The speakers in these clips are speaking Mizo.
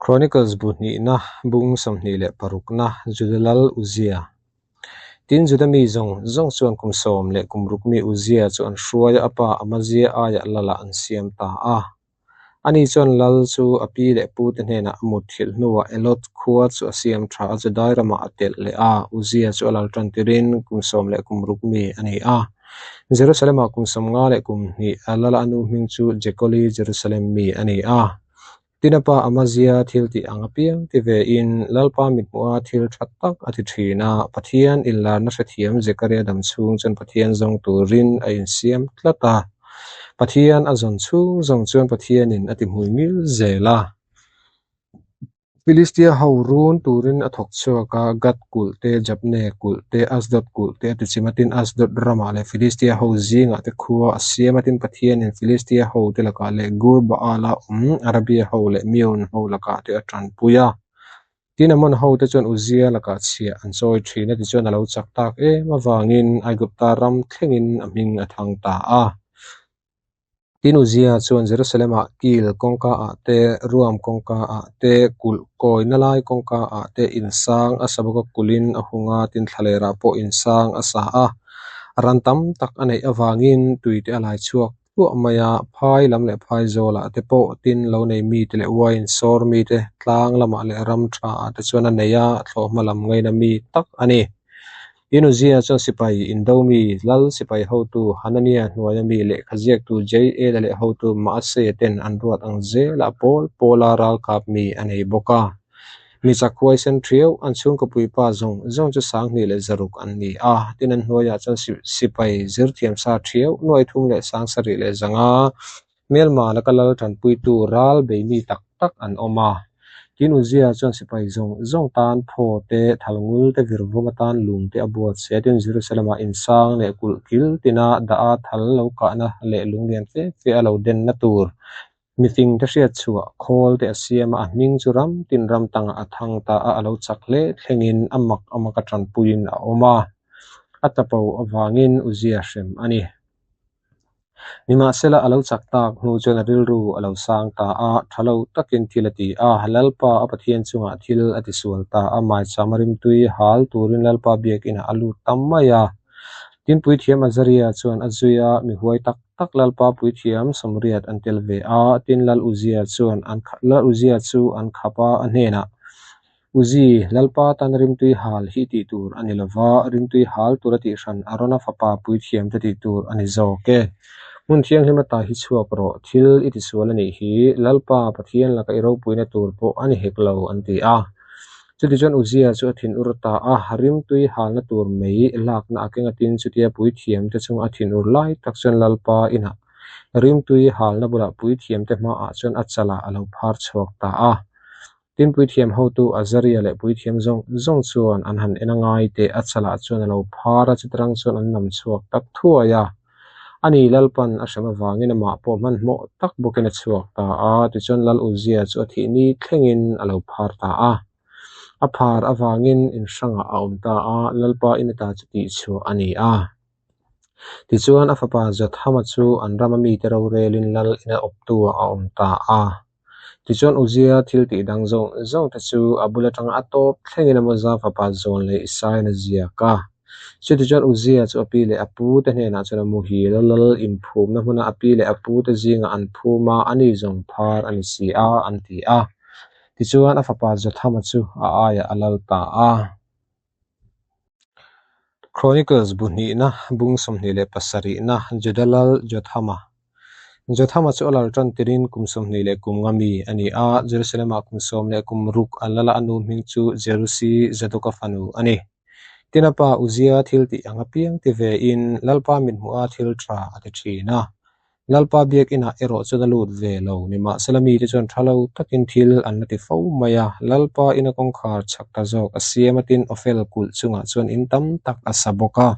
Chronicles bu hnihna, bung 26na, Juda lal Uzia. Tin, Juda mi zawng zawng chuan kum 16 mi Uzia chu an hruai a, a pa Amazia aiah lalah an siam ta a. Ani chuan lal chu a pi leh pute hnenah a mut thilh hnuah Eloth khua chu a siam tha a, Judai ramah a telh leh a, Uzia chu a lal tan tirin kum 16 mi a ni a. Jerusalem-ah kum 52 a lal a, a nu hming chu Jekoli, Jerusalem mi a ni a. Tin a pa Amazia thil tih ang apiang ti vein Lalpa mithmuha thil tha tak a ti thin a, Pathian inlarna hrethiam Zekaria dam chhung chuan Pathian zawng turin a insiam tlat a. Pathian a zawn chhung zawng chuan Pathianin a ti hmui mil zel a. Filistia ho run turin a thawk chhuak a, Gath kulh te, Jabne kulh te, Asdod kulh te a ti chim a, tin Asdod ramah leh Filistia ho zingah te khua a siam a, tin Pathianin Filistia ho te lakah leh Gur Baala awm Arabia ho leh Meon ho lakah te a tanpui a. Tin Ammon ho te chuan Uzia lakah chhiah an chawi thin a, tichuan a lo chak tak em avangin Aigupta ram thlengin a hming a thang ta a. Tin Uzia chuan Jerusalem-ah kil kawngka ah te, ruam kawngka ah te, kulh kawina lai kawngka ah te insang a sa bawk a, kulhin a hung a, tin thlalerah pawh insang a sa a. Ran tam tak a neih avangin tuite a lai chhuak hluah mai a, phai lam leh phai zawlah te pawh tin lo nei mite leh wine sawr mite tlang lamah leh ram tha ah te chuan a nei a, thlawhhma lam ngaina mi tak a ni. Tin Uzia chuan sipai indo mi, lal sipai hotu Hanania hnuaia mi lehkha ziaktu Jeiela leh hotu Maaseia ten an ruat ang zelah pawl pawla ralkap mi a nei bawk a. Mi chak huaisen thiau, an chhungkaw puipa zawng zawng chu 1600 an ni a, tin an hnuaiah chuan sipai zirthiam sa thiau 37,500, hmelma laka lal tanpuitu ral bei mi tak tak an awm a. Tin Uzia chuan sipai zawng zawng tan phaw te, thalngul te, virvawm atan lung te a buat se a, tin Jerusalem-ah insang leh kulh kil tina dah a thal lo kahna leh lung lian fe fe a lo denna tur Mifing te hriat chhuah khawl te a siam a, a hming chu ram tin ram tangah a thang ta a, a lo chak hle thlengin a mak a mak a tanpuiin a awm a, a tapo avangin Uzia hrem a ni. Nimahsela a lo chak tak hnu chuan a rilru a lo sang ta a, tha lo takin thil a ti a, Lalpa a Pathian chungah thil a tisual ta a, maicham a rimtui hal turin Lalpa biakinah a lut ta mai a. Tin Puithiam Azaria chuan a zui a, mi huai tak tak Lalpa puithiam sawmriat an tel ve a, tin Lal Uzia chuan an Lal Uzia chu an khap a, a hnenah, Uzi, Lalpa tan rimtui hal hi tih tur a ni lova, rimtui hal tura tih hran Arona fapa puithiam te tih tur a ni zawk e. Hmun thianghlim ata hi chhuak rawh, thil i tisual a nih hi, Lalpa Pathian laka i ropuina tur pawh a ni hek lo, an ti a. Chutichuan Uzia chu a thinur ta a, rimtui halna tur mei lakna a keng a tin chutia puithiamte chunga a thinur lai tak chuan Lalpa inah rimtui halna bulah puithiamte hmaah chuan a chalah a lo phar chhuak ta a. Tin puithiam hotu Azaria leh puithiam zawng zawng chuan an han en a ngai teh a chalah chuan a lo phar a, chutarang chuan an nam chhuak tak thuai a. Ani Lalpan a hrem avangin amah pawh hmanhmawh tak bawkin a chhuak ta a, tichuan Lal Uzia chu a thih ni thlengin a lo phar ta a. A phar avangin in hrangah a awm ta a, Lalpa in ata chu tihchhuah a ni a. Tichuan a fapa Jothama chu an rama mite rorelin Lal ina awptu-ah a awm ta a. Tichuan Uzia thil tih dang zawng zawng te chu a bul atanga a tawp thlengin Amoza fapa zawn leh Isaian a ziak a. Chutichuan Uzia chu a pi leh a pu te hnenah chuan a muhil a, lal inphumna hmuna a pi leh a pu te zingah an phum a, ani zawng phar a ni si a, an ti a. Tichuan a fapa Jothama chu a aiah a lal ta a. Chronicles bu hnihna, bung 27na, Juda lal Jothama. Jothama chu a lal tan tirin kum 25 mi a ni a, Jerusalem-ah kum 16 an lal a, a nu hming chu Jerusi, Zadoka fanu a ni. Tin a pa Uzia thil tih ang apiang ti vein Lalpa mithmuha thil tha a ti thin a. Lalpa biakinah erawh chuan a lut ve lo. Nimahsela mite chuan tha lo takin thil an la ti fo mai a, Lalpa ina kawngkhar chak ta zawk a siam a tin Ophel kulh chungah chuan in tam tak a sa bawk a.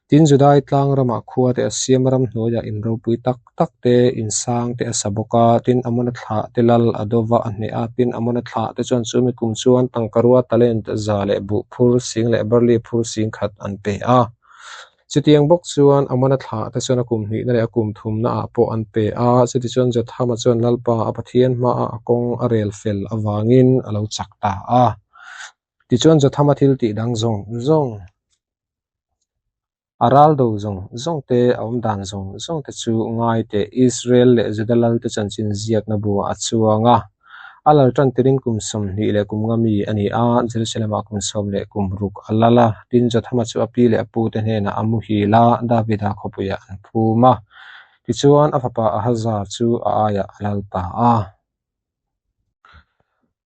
Tin Judai tlang ramah khua te a siam a ram hnuaiah in ropui tak tak te, in sang te a sa bawk a, tin Amona thlah te lal a dova a hneh a, tin Amona thlah te chuan chumi kum chuan tangkarua talent za leh buh phur sing leh barley phur sing khat an pe a. Chutiang bawk chuan Amona thlah te chuan a kum hnihna leh a kum thumna ah pawh an pe a, chutichuan Jothama chuan Lalpa a Pathian hmaah a kawng a rel fel avangin a lo chak ta a. Tichuan Jothama thil tih dang zawng zawng, a ral do zawng zawng te, a awm dan zawng zawng te chu ngai teh Israel leh Juda lalte chanchin ziakna buah a chuang a. A lal tan tirin kum 20 leh kum nga mi a ni a, Jerusalem-ah kum 10 kum ruk a lal a. Tin, Jothama chu a pi leh a pute hnenah a muhil a, Davida khawpuiah an phum a. Tichuan, a fapa Ahaza chu a aiah a lal ta a.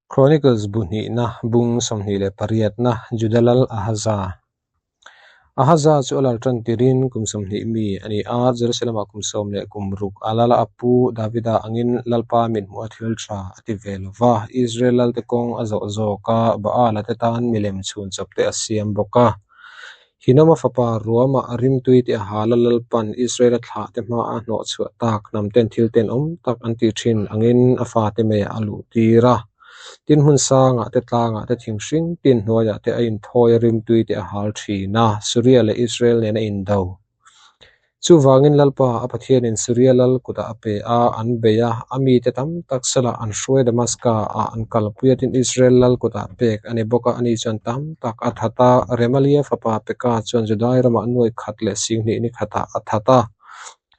Chronicles bu hnihna, bung 28na, Juda lal Ahaza. Ahaza chu a lal tan tirin kum 20 mi a ni a, Jerusalem-ah kum 10 kum ruk a lal a, a pu Davida angin Lalpa mithmuh a thil tha a ti ve lo va, Israel lalte kawng a zawh zawk a, Baala te tan milem chhun chawp te a siam bawk a. Hinoma fapa ruamah rimtui te a hal a, Lalpan Israel-a thlah te hmaah hnawh chhuah tak hnam ten thil tenawm tak an ti thin angin a fate meiah a luh tir a. Tin hmun sangah te tlangah te thing hring tin hnuaiah te a inthawi a rimtui te a hal thin a, Suria leh Israel nen a indo. Chuvangin Lalpa a Pathianin Suria lal kutah a pe a, an bei a, a mite tam tak salah an hruai Damaska ah an kalpui a, tin Israel lal kutah pek a ni bawk a, ani chuan tam tak a that a, Remalia fapa Peka chuan Judai ramah nuai khat leh 20,000 ni khatah a that a.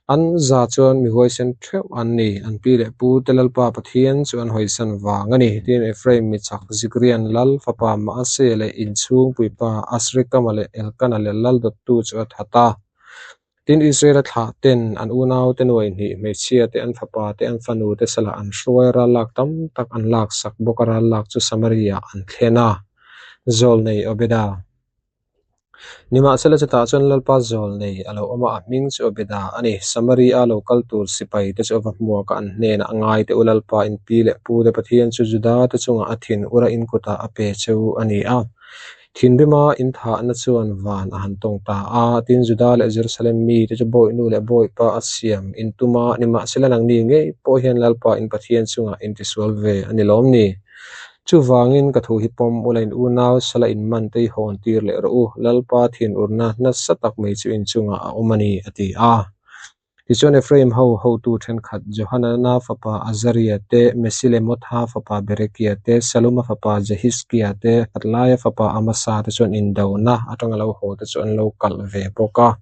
An za chuan mi huaisen theuh an ni, an pi leh pu te Lalpa Pathian chu an hawisan vang a ni. Tin, Ephraim mi chak Zikrian lal fapa Maaseiah leh inchhung puipa Asrikama leh Elkana leh lal dawttu chu a that a. Tin, Israela thlah ten an unau te nuai hnih hmeichhia te, an fapa te, an fanu te salah an hruai a, ral lak tam tak an laksak bawk a, ral lak chu Samaria an thlen a. Zawlnei Obeda. Nimahsela chutah chuan Lalpa zawlnei a lo awm a, a hming chu Obeda a ni. Samaria lo kal tur sipai te chu a va hmuak a, an hnenah a ngai teh u Lalpa in pi leh pu te Pathian chu Juda te chungah a thin ura in kutah a pe cheu a ni a. Thinrima in thahna chuan van a han tawng ta a, tin Juda leh Jerusalem mi te chu bawihnu leh bawipa a siam in tum a, nimahsela nangni ngei pawh hian Lalpa in Pathian chungah in tisual ve a ni lawm ni? Chuvangin ka thu hi pawm ula in unau sala in man te i hawn tir leh rawh u, Lalpa thinurna nasa tak mai chu in chungah a awm a ni, a ti a. Tichuan Ephraim ho hotu thenkhat Johanana fapa Azaria te, Mesilemotha fapa Berekia te, Saluma fapa Jehiskia te, Hatlaia fapa Amasa te chuan indona atanga lo haw te chu an lo kalh ve bawk a.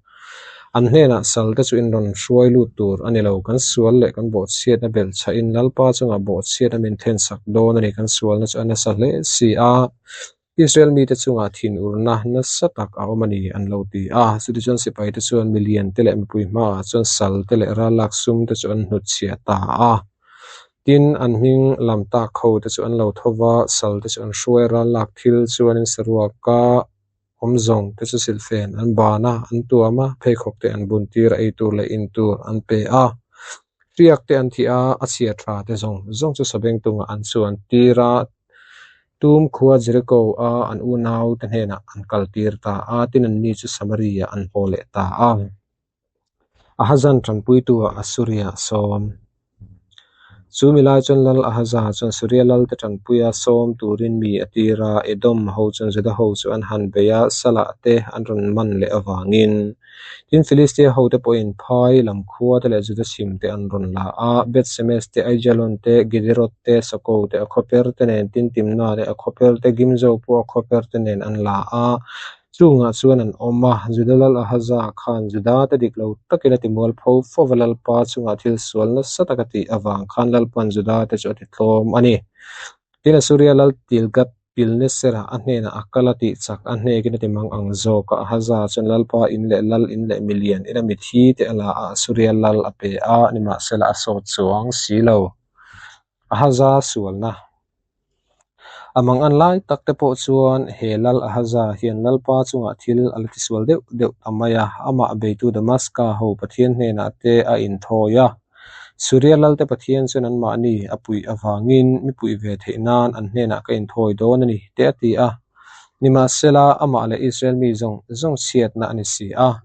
An hnenah sal te chu in rawn hruai lut tur a ni lo. Kan sual leh kan bawhchhiatna belh chhahin Lalpa chungah bawhchhiatna min thlensak dawn a ni. Kan sualna chu a nasa hle si a, Israel mite chungah thinurna nasa tak a awm a ni an lo ti a. Chutichuan sipai te chuan milian te leh mipui hmaah chuan sal te leh rallak sum te chu an hnutchhiah ta a. Tin, an hming lam tak ho te chu an lo tho va, sal te chu an hruai rallak thil chuanin saruaka awm zawng te chu silhfen an ban a, an tuam a, pheikhawk te an bun tir a, ei tur leh in tur an pe a. Hriak te an thih a, a chhia tha te zawng zawng chu sabengtungah an chuan tir a, tum khua Jericho a an unau te hnenah an kal tir ta a, tin an ni chu Samaria an haw leh ta a. Ahazan tanpuitu ah Asuria a sawm. Chu mi lai chuan Lal Ahaza chuan Suria lalte tanpuia sawm turin mi a tir a, Edom ho chuan Juda ho chu an han bei a, Salah te an rawn man leh avangin. Tin, Filistia hote pawhin phai lam khua te leh Juda chhim te an rawn la a, Beth-semes te, Aijalon te, Gederot te, Soko te, a khawper te nen, tin Timna leh a khawper te, Gimzo pawh a khawper te nen an la a. Chungah chuan an awm a, Juda lal Ahaza khan Juda te dik lo takin a ti mualpho fo va, Lalpa chungah thil sual nasa tak a tih avang khan Lalpa'n Juda te chu a ti tlawm a ni. Tin, Asuria lal Tilgath-pilneser-a a hnenah a kal a tih chak a hnekin a ti mang ang zawk a, Ahaza chuan Lalpa in leh lal in leh milian ina mithi te a la a, Asuria lal a pe a, nimahsela a sawt chuang si lo. Ahaza sualna. A mang an lai tak te pawh chuan he lal Ahaza hian Lalpa chungah thil a la tisual deuh deuh ta mai a, amah beitu Damaska ho Pathian hnenah te a inthawi a. Suria lalte Pathian chuan anmahni a puih avangin mi puih ve theih nan an hnenah ka inthawi dawn a ni te a ti a. Nimahsela, amah leh Israel mi zawng zawng chhiatna a ni si a.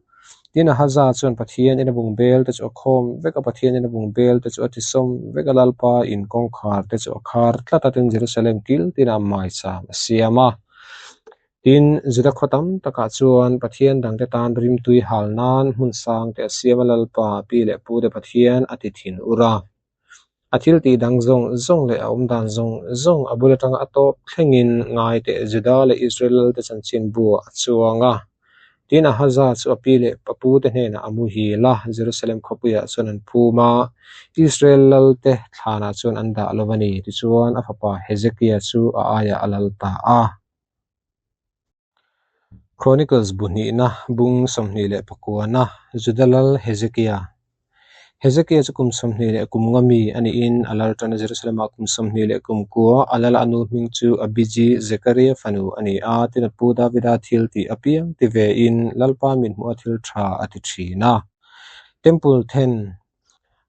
Tin, Ahaza chuan Pathian ina bung bel te chu a khawm vek a, Pathian ina bung bel te chu a tisawm vek a, Lalpa in kawngkhar te chu a khar tlat a, tin Jerusalem kil tinah maicham a siam a. Tin, Juda khaw tam takah chuan Pathian dangte tan rimtui hal nan hmun sang te a siam a Lalpa, pi leh pute Pathian a ti thin ur a. A thil tih dang zawng zawng leh a awm dan zawng zawng a bul atanga a tawp thlengin ngai teh Juda leh Israel lalte chanchin buah a chuang a. Tin, Ahaza chu a pi leh pa pute hnenah a muhil a, Jerusalem khawpuiah chuan an phum a, Israel lalte thlanah chuan an dah lo a ni. Tichuan, a fapa Hezekia chu a aiah a lal ta a. Chronicles bu hnihna bung 29na Juda lal Hezekia Hezekia chu kum 25 mi a niin a lal tan a Jerusalem-ah kum 29 a lal a nu hming chu Abiji Zekaria fanu a ni a, tin a pu Davida thil tih apiang ti vein Lalpa mithmuha thil tha a ti thin a. Temple then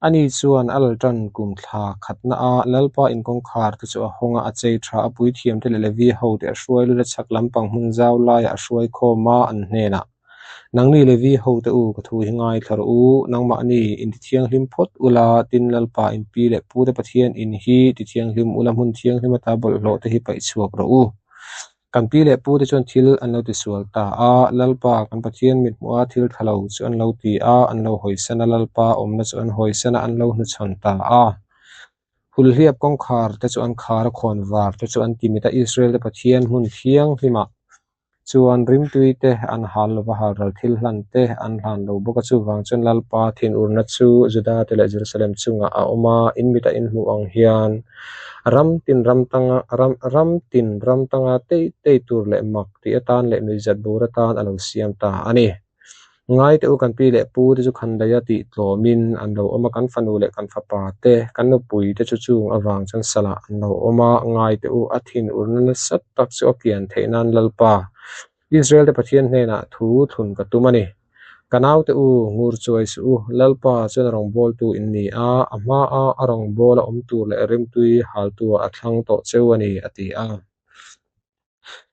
Ani chuan a laltan kum thla khatna a Lalpa in kawngkhar te chu a hawng a, a chei tha a, puithiam te leh Levi ho te a hruai lut a, chhak lampang hmun zau laiah a hruai khawm a, an hnenah, Nangni Levi ho te u, ka thu hi ngaithla rawh u, nangmahni intithianghlim phawt ula, tin Lalpa in pi leh pu te Pathian in hi tithianghlim ula, hmun thianghlim ata bawlhhlawh te hi paih chhuak rawh u. Kan pi leh pute chuan thil an lo tisual ta a, Lalpa kan Pathian mithmuha thil tha lo chu an lo ti a, an lo hawisan a, Lalpa awmna chu an hawisan a, an lo hnuchhawn ta a. Hulhliap kawngkhar te chu an khar a, khawnvar te chu an timit a, Israel te Pathian hmun thianghlimah chuan rimtui te an hal lova, halral thil hlan te an hlan lo bawk a, chuvang chuan Lalpa thinurna chu Juda te leh Jerusalem chungah a awm a, in mitah in hmuh ang hian Ram tin ram tanga ram ram tin ram tanga tei tei tur leh mak tih atan leh nuihzat bur atan a lo siam ta a ni. Ngai teh u kan pi leh pu te chu khandaia tih tlawmin an lo awm a, kan fanu leh kan fapa te, kan nupui te chu chung avang chuan salah an lo awm a, ngai teh u a thin urna nasa tak chu a kian theih nan Lalpa Israel te Pathian hnenah thu thlun ka tum a ni. Ka naute u, ngur chuai suh u, Lalpa chuan a rawngbawltu in ni a, a hmaa a rawngbawla awm tur leh rimtui haltua a thlang tawh cheu a ni, a ti a.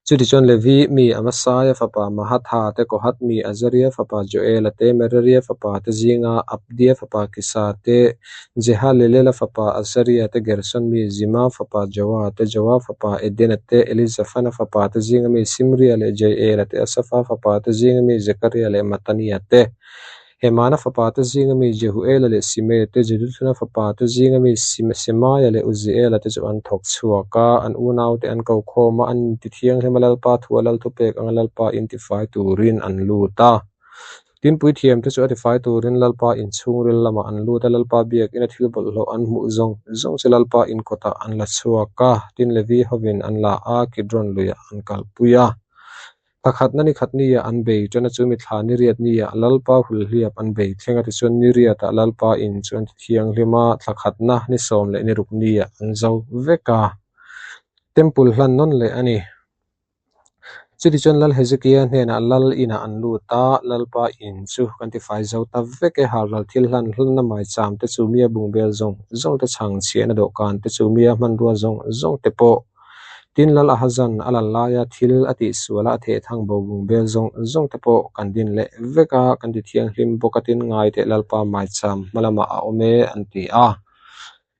Chutichuan Levi mi Amasaia fapa Mahatha te, Kohath mi Azaria fapa Joela te, Meraria fapa te zinga Abdia fapa Kisa te, Jehalelela fapa Azaria te, Gerson mi Zima fapa Joa te, Joa fapa Edena te, Elizafana fapa te zinga mi Simria leh Jeiela te, Asafa fapa te zinga mi Zekaria leh Matania te, Hemana fapa te zinga mi Jehuela leh Simei te, Jeduthuna fapa te zinga mi Semaia leh Uziela te chu an thawk chhuak a, an unaute an ko khawm a, an intithianghlim a, Lalpa thua Lal thupek anga Lalpa intifai turin an lut a. Tinpui thiamte chu a tifai turin Lalpa inchhungril lamah an lut a, Lalpa biakina thil bawlhhlawh an hmuh zawng zawng chu Lalpa inkawtah an la chhuak a, tin Levi hovin an la a, Kidron luiah an kalpui a. Pakhatna ni khat niah an bei ṭan a, chu mithla ni riat niah Lalpa hulhliap an bei thleng a, tichuan ni riatah Lalpa in chu an ti thianghlim a, thla khatna ni sawm leh ni ruk niah an zo vek a, Temple hlan nawn leh a ni. Chutichuan Lal Hezekia hnenah Lal inah an lut a, Lalpa in chu kan tifai zo ta vek e, halral thil hlan hlanna maicham te chu mia bungbel zawng zawng te chhang chhiahna dawhkan te chu mia hmanrua zawng zawng te pawh. Tin Lal Ahazan a lal laia thil a tihsual a a thehthang bo bungbel zawng zawng te pawh kan din leh vek a, kan ti thianghlim bawk a tin ngai teh Lalpa maicham hmalamah a awm e an ti a.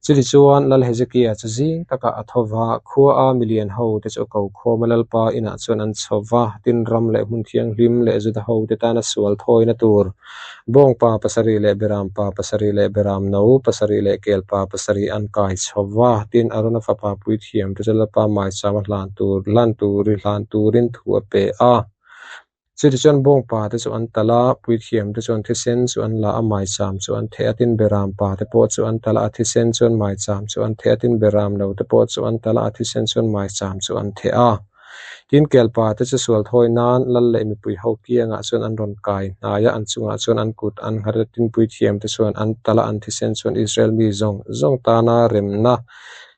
Chutichuan Lal Hezekia chu zing takah a tho va, khua a milian ho te chu a ko khawm a, Lalpa inah chuan an chho va, tin ram leh hmun thianghlim leh Juda ho te tana sual thawina tur, bawngpa pasarih leh berampa pasarih leh beram no pasarih leh kelpa pasarih an kai chho va, tin Arona fapa puithiam te chu Lalpa maichama hlan tur hlan turi hlan turin thu a pe a. Chutichuan bawngpa te chu an talh a, puithiam te chuan thisen chu an la a, maicham chu an theh a, tin beram pa te pawh chu an talh a, a thisen chuan maicham chu an theh a, tin beram lo te pawh chu an talh a, a thisen chuan maicham chu an theh a. Tin kelpa te chu sual thawi nan lal leh mipui ho kiangah chuan an rawn kai hnai a, an chungah chuan an kut an nghat a, tin puithiam te chuan an talh a, an thisen chuan Israel mi zawng zawng tana remna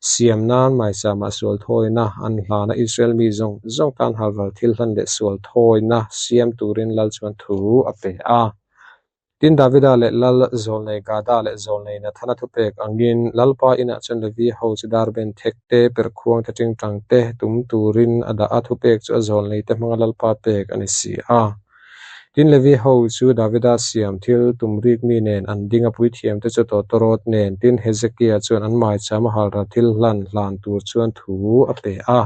Siam nan maichama sual thawina an hlan a, Israel mi zawng zawng tan halral thil hlan leh sual thawina siam turin Lal chuan thu a pe a. Tin Davida leh Lal Zawlnei Gada leh Zawlnei Nathana thupek angin Lalpa inah chuan Levi ho chu darben thek te, perhkhuang te, tingtang te tum turin a dah a, thupek chu a zawlnei te hmanga Lalpa pek a ni si a. Tin Levi ho chu Davida siam thil tum rik mi nen an ding a, puithiam te chu tawtawrawt nen, tin Hezekia chuan an maicham a halral thil hlan hlan tur chuan thu a pe a.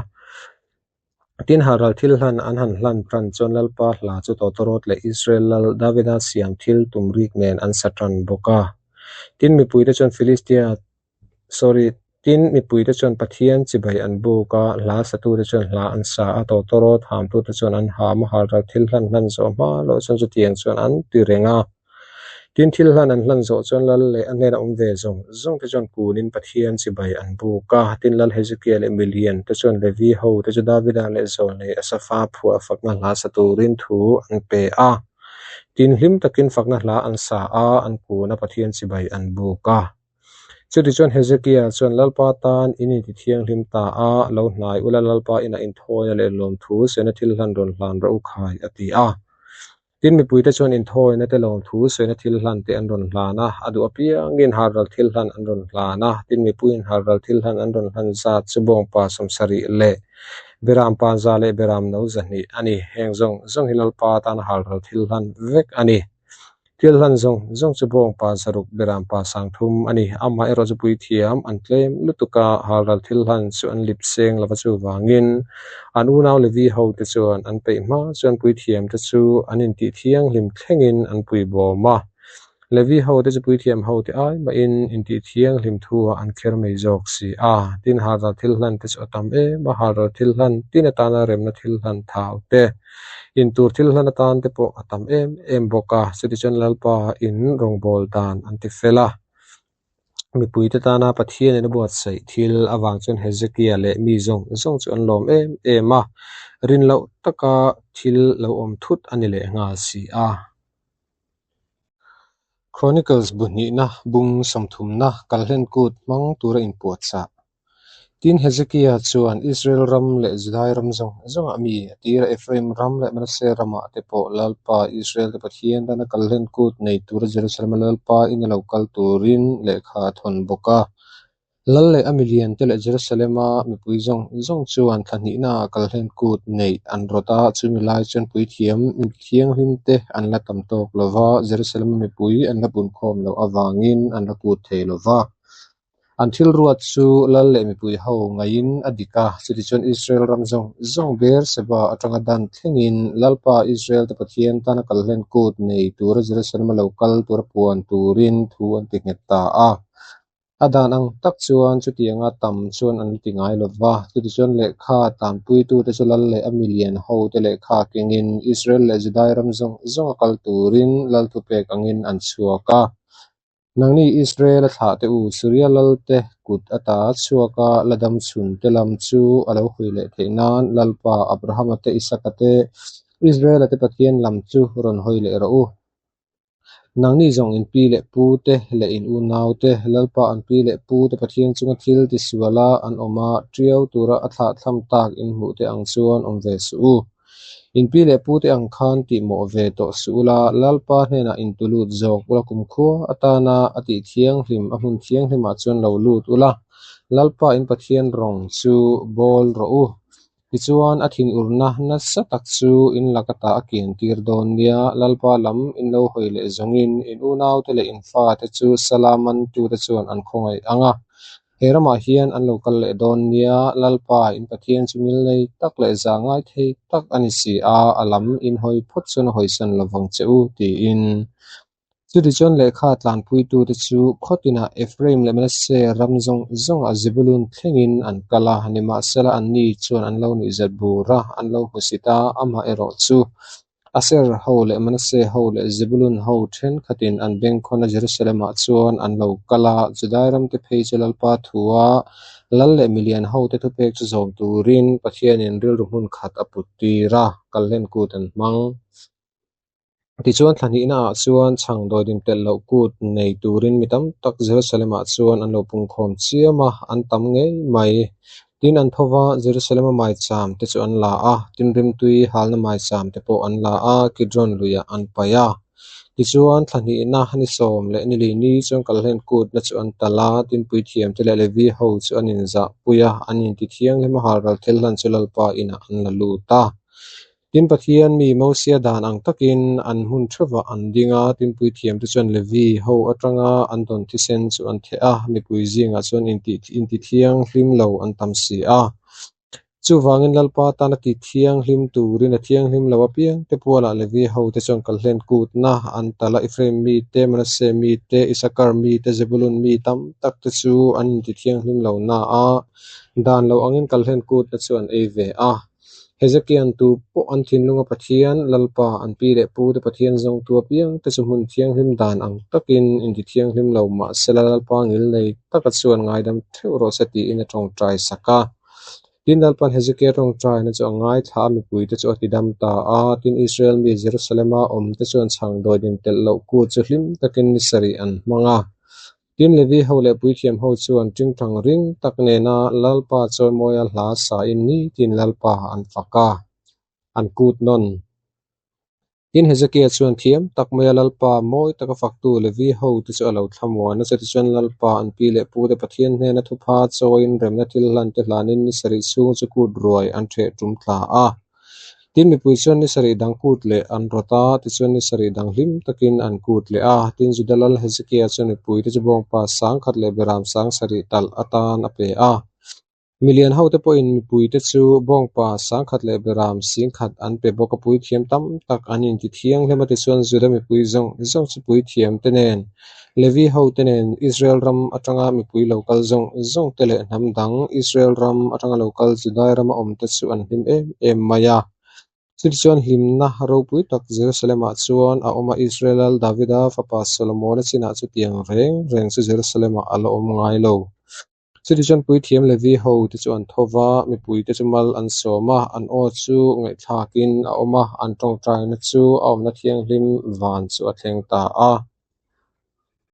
Tin, halral thil hlan an han hlan tan chuan Lalpa hla chu tawtawrawt leh Israel lal Davida siam thil tum rik nen an sa tan bawk a. Tin, mipuite chuan Philistia, sorry, tin, mipuite chuan Pathian chibai an buk a, hla satute chuan hla an sa a, tawtawrawt hamtute chuan an ham a, halral thil hlan hlan zawh hma loh chuan chutiang chuan an ti reng a. Tin, thil hlan an hlan zawh chuan Lal leh a hnena awm ve zawng zawng te chuan kunin Pathian chibai an buk a. Tin, Lal Hezekia leh milian te chuan Levi ho te chu Davida leh Zawlnei Asafa phuah fakna hla sa turin thu an pe a. Tin, hlim takin fakna hla an sa a, an kun a, Pathian chibai an buk a. Chutichuan Hezekia chuan Lalpa tan in inti thianghlim ta a, lo hnai ula Lalpa inah inthawina leh lawmthu sena thil hlan rawn hlan rawh u khai, a ti a. Tin, mipuite chuan inthawina te lawmthu sawina thil hlan te an rawn hlan a, a duh apiangin halral thil hlan an rawn hlan a. Tin, mipuiin halral thil hlan an rawn hlan zat chu bawngpa 70 leh beram pa za leh beram no 200 a ni. Heng zawng zawng hi Lalpa tana halral thil hlan vek a ni. Thil hlan zawng zawng chu bawngpa 600 beram pa 3000 a ni. Amaherawh chu puithiam an tlem lutuk a, halral thil hlan chu an lip seng lova chuvangin an unau Levi hote chuan an peih hma chuan puithiamte chu an intih thianghlim thlengin an pui bawm a. Levi hote chu puithiam hote ai mahin intih thianghlim thu-ah an kher mai zawk si a. Tin, halral thil hlan te chu a tam em a, halral thil hlan tin atana remna thil hlan thau te, intur thil hlan atan te pawh a tam em em bawk a. Chutichuan Lalpa in rawngbâwl dan an ti fel a. Mipuite tana Pathianin a buatsaih thil avang chuan Hezekia leh mi zawng zawng chu an lawm em em a, rin loh taka thil lo awm thut a ni leh nghal si a. Chronicles bu hnihna bung 30na kalhlen kut hmang tura inpuahchah. Tin, Hezekia chuan Israel ram leh Judai ram zawng zawngah mi a tir a, Ephraim ram leh Manasseh ramah te pawh Lalpa, Israel te Pathian tana kalhlen kut nei tura Jerusalem-a Lalpa ina lo kal turin lehkha a thawn bawk a. Lal leh a milian te leh Jerusalem-a mipui zawng zawng chuan thla hnihnaah kalhlen kut neih an rawt a, chumi lai chuan puithiam thianghlim te an la tam tawk lo va, Jerusalem-a mipui an la punkhawm loh avangin an la kut thei lo va. An thil ruat chu lal leh mipui ho ngaiin a dik a, chutichuan Israel ram zawng zawng Beer-seba atanga dan thlengin Lalpa Israel te Pathian tana kalhlen kut nei tura Jerusalem-a lo kal tura puan turin thu an ti nghet ta a. A dan ang tak chuan chutianga tam chuan an la ti ngai lo va, chutichuan lehkha tanpuitute chu lal leh a milian hote lehkha kengin Israel leh Judai ram zawng zawnga kal turin lal thupek angin an chhuak a. Nangni Israel-a thlah teh u, Suria lalte kut ata chhuaka la dam chhun te lam chu a lo hawi leh theih nan Lalpa, Abrahama te, Isaka te, Israel-a te Pathian lam chu rawn hawi leh rawh u. Nangni zawng in pi leh pu te leh in unau te, Lalpa an pi leh pu te Pathian chunga thil tisuala an awm a, tiau tura a thlahthlam tak in hmuh te ang chuan awm ve suh u. In pi leh pu te ang khan tihmawh ve tawh suh ula, Lalpa hnenah in tu lut zawk ula kumkhua atana a tih thianghlim a hmun thianghlimah chuan lo lut ula, Lalpa in Pathian rawng chu bawl rawh u. Tichuan, a thinurna nasa tak chu in lak ata a kian tir dawn nia, Lalpa lam in lo hawi leh zawngin in unaute leh in fate chu sala mantute chuan an khawngaih ang a. He ramah hian an lo kal leh dawn nia, Lalpa, in Pathian chu mil nei tak leh za ngai thei tak a ni si a, a lam in hawi phawt chuan a hawisan lo vang che u, tiin. Chutichuan lehkha tlanpuitute chu khaw tinah Ephraim leh Manasseh ram zawng zawngah Zebulun thlengin an kal a, nimahsela anni chuan an lo nuihzat bur a, an lo hmusit a, amaherawh chu Aser ho leh Manasseh ho leh Zebulun ho thenkhatin an bengkhawn a Jerusalem-ah chuan an lo kal a, Judai ramte phei chu Lalpa thua lal leh milian hote thupek chu zawm turin Pathianin rilru hmun khat a put tir a, kalhlen kut an hmang. Tichuan thla hnihnaah chuan chhang dawidim telh loh kut nei turin mi tam tak Jerusalem-ah chuan an lo pungkhawm chiam a, an tam ngei mai. Tin, an tho va, Jerusalem-a maicham te chu an la a, tin rimtui halna maicham te pawh an la a, Kidron luiah an paih a. Tichuan, thla hnihna ni 10 leh ni li ni chuan kalhlen kutna chu an talh a, tin puithiam te leh Levi ho chu an inzahpui a, an inti thianghlim a halral thil hlan chu Lalpa inah an la lut a. Tin, Pathian mi Mosia dan ang takin an hmun theuhvah an ding a, tin puithiamte chuan Levi ho atanga an dawn thisen chu an theh a, mipui zingah chuan inti thianghlim lo an tam si a. Chuvangin Lalpa tana ti thianghlim turin a thianghlim lo apiangte pualah Levi hote chuan kalhlen kutna an talh a, Ephraim mite, Manasseh mite, Isakar mite, Zebulun mi tam takte chu an inti thianghlim lo na a, dan lo angin kalhlen kutna chu an ei ve a. Hezekia'n tu pawh an thinlunga Pathian, Lalpa, an pi leh pute Pathian zawngtu apiangte chu hmun thianghlim dan ang takin inti thianghlim lo mah sela Lalpa ngilnei taka chuan ngaidam theuh rawh se tiin a tawngtai sak a. Tin, Lalpa'n Hezekia tawngtaina chu a ngaithla a, mipuite chu a tidam ta a. Tin, Israel mi Jerusalema awmte chuan chhangdawi din telh loh kut chu hlim takin ni sarih an hmang a. Tin, Levi ho leh puithiam ho chuan tingtang ring tak nena Lalpa chawimawia hla sain nitin Lalpa an fak a, an kut nawn. Tin, Hezekia chuan thiam tak maia Lalpa mawi taka faktu Levi hote chu a lo thlamuan a, chutichuan Lalpa an pi leh pute Pathian hnena thupha chawiin remna thil hlante hlanin ni sarih chhung chu kut ruai an ṭheh ṭum tla a. Tin, mipui chuan ni sarih dang kut leh an rawt a, tichuan ni sarih dang hlim takin an kut leh a. Tin, Juda lal Hezekia chuan mipuite chu bawngpa sangkhat leh beram sang sarih talh atan a pe a. Milian hote pawhin mipuite chu bawngpa sangkhat leh beram singkhat an pe bawk a, puithiam tam tak an inti thianghlim a, tichuan Juda mipui zawng zawng chu puithiamte nen, Levi hote nen, Israel ram atanga mipui lo kal zawng zawng te leh hnam dang Israel ram atanga lo kal Judai rama awmte chu an hlim em em mai a. Chutichuan hlimna ropui tak Jerusalem-ah chuan a awm a, Israel lal Davida fapa Solomona chinah chutiang reng reng chu Jerusalem-ah a la awm ngai lo. Chutichuan puithiam Levi hote chu an tho va, mipuite chu mal an sawm a, an aw chu ngaihthlakin a awm a, an tawngtaina chu a awmna thianghlim van chu a thleng ta a.